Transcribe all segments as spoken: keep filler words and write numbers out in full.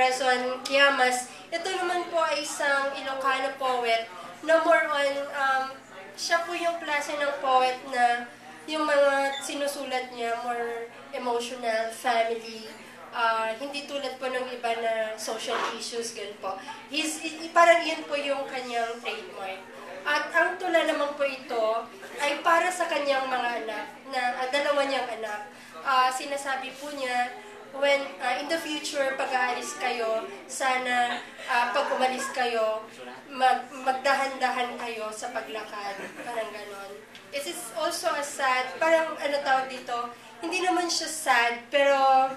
Quezon Quiamas. Ito naman po ay isang Ilocano poet na more on, um, siya po yung klase ng poet na yung mga sinusulat niya, more emotional, family, ah, hindi tulad po ng iba na social issues, ganun po. He's, i- i- parang yun po yung kanyang trademark. At ang tula naman po ito ay para sa kanyang mga anak, na, ah, dalawa niyang anak. Ah, sinasabi po niya, when, ah, in the future, pag-aalis kayo, sana, ah, pag umalis kayo, mag- magdahan-dahan kayo sa paglakad. Parang ganon. This is also a sad, parang ano tawag dito, hindi naman siya sad, pero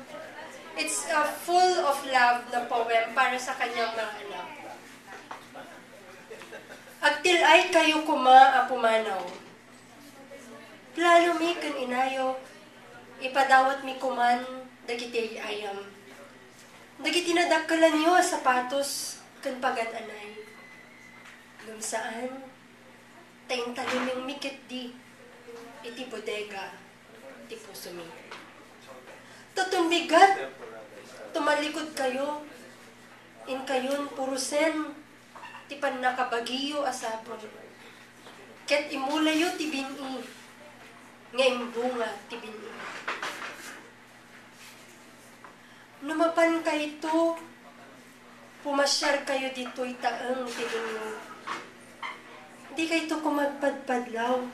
it's, uh, full of love na poem para sa kanyang mga anak. Agtil-ay kayo kuma a pumanaw. Plano mi ken inayo, ipadawat mi kuman dagiti ay-ayam. Dagiti nadakkelanyo a sapatos ken pagan-anay. Ngem saan, ta intalem mi ketdi iti bodega ti pusomi. Tutumbigat, tumalikod kayo, inkayon purosen ti pannakabagiyo a sabon. Ket imulayo ti bin-i, nga imbunga ti bin-i. No mapan kayto, pumasiar kayo ditoy taeng ti linggo. Di kayto kumagpadpadlaw,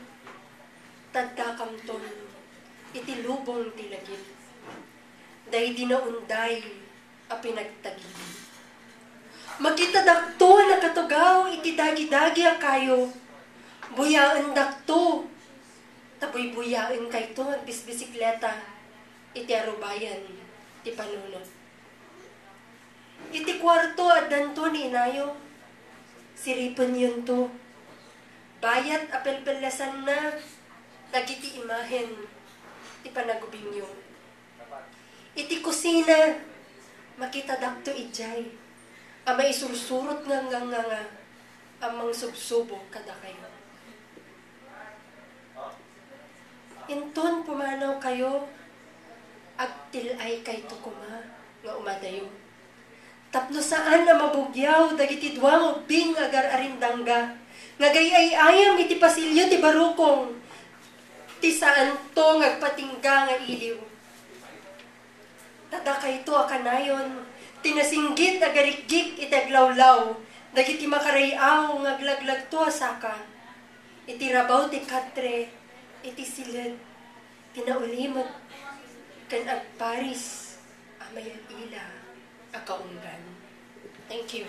taddakamton iti lubong ti lagip. Daydi naunday a pinagtagidi. Makitadakto a nakatugaw iti dagidagi a kayo. Buyaendakto, ta buybuyaen kayto agbisbisikleta iti arubayan ti panunot. Iti kuarto, addanto ni inayo. Siripenyonto. Bayat a pelpellesanna dagiti imahen ti panagubingyo. Iti kusina, makitadakto idiay a maisursurot nga nganganga a mangsubsubo kadakayo. Inton pumanaw kayo, agtil-ay kayto koma nga umadayo. Tapno saan a mabugyaw dagiti dua nga ubbing nga agar-arindangga, nga agay-ay-ayam iti pasilyo ti barukong, ti saanto nga agpatingga nga iliw. Ta dakayto a kanayon ti nasinggit a garikgik iti aglawlaw dagiti makaray-aw nga aglaglagto a saka iti rabaw ti katre iti siled ti naulimek ken agparis a mayat-ila a kaunggan. Thank you.